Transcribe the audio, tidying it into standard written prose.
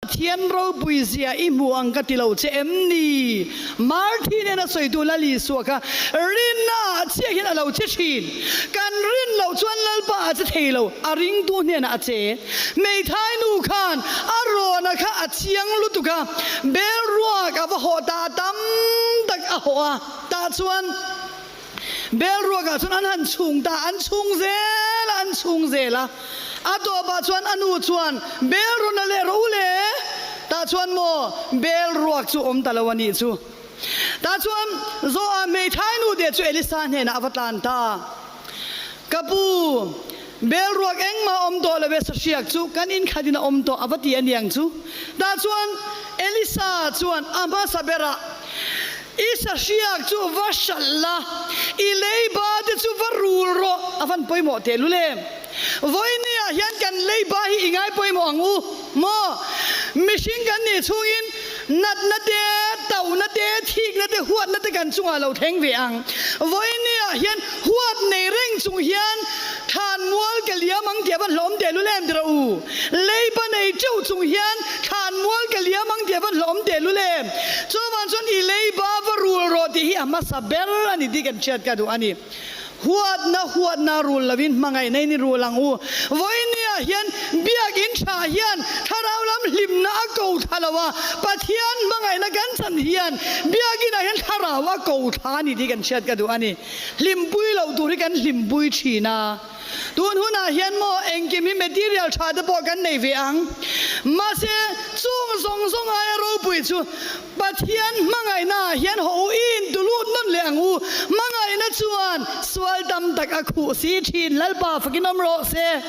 Pathian ropui zia i hmu ang ka ti lo che em ni? Marthi nena sawitu Lal Isua kha rinna ah chiah hian a lo che thin. Kan rin loh chuan Lalpa a che thei lo, a ringtu hnenah a che. Hmeithai nu khan a rawna kha a chiang lutuk a, bel ruak a va hawh ta tam tak a hawh a, tah chuan Bel ruakah chuan an han chhung ta, an chhung zel a, an chhung zel a. A tawpah chuan a nu chuan, Bel rawn la leh rawh u le. Tah chuan maw bel ruak chu awm ta lo a nih chu. Tah chuan Zoa hmeithai nu te chu Elisa hnenah a va tlan ta. Ka pu, bel ruak engmah awm tawh lo e, sahriak chu kan inkhatin a awm tawh a va ti a niang chu. Tah chuan Elisa chuan a hmasa berah, I sahriak chu va hralh la, i leiba te chu va rul rawh, a van pawimawh tehlul em? Vawinia hian kan leiba hi i ngai pawimawh ang u maw? Mihring kan nih chhungin natna te, tauhna te, thikna te, huatna te kan chungah lo thleng ve ang. Vawinia hian huat nei reng chung hian thlan mual ka liam ang tih a van hlawm tehlul em tira u? Leiba nei teuh chung hian thlan mual ka liam ang tih a van hlawm tehlul em? Chuvang chuan i leiba va rul rawh tih hi a hmasa ber a ni tih kan hriat ka duh a ni. Huatna huatna rul lovin hmangaihna in i rul ang u. Vawinia hian biakinn tha hian thlarau lam hlimna a ko thla lo a, Pathian hmangaihna kan chan hian biakinah hian thlarau a ko thla a ni tih kan hriat ka duh a ni. Hlimpui loh tur hi kan hlimpui thin a. Tun hunah hian maw engkim hi material tha te pawh kan nei ve ang. Mahse chung zawng zawng aia ropui chu Pathian hmangaihna ah hian haw u i intu lut nawn leh ang u. Hmangaihna chuan sual tam tak a khuh si thin. Lalpa fakin awm rawh se.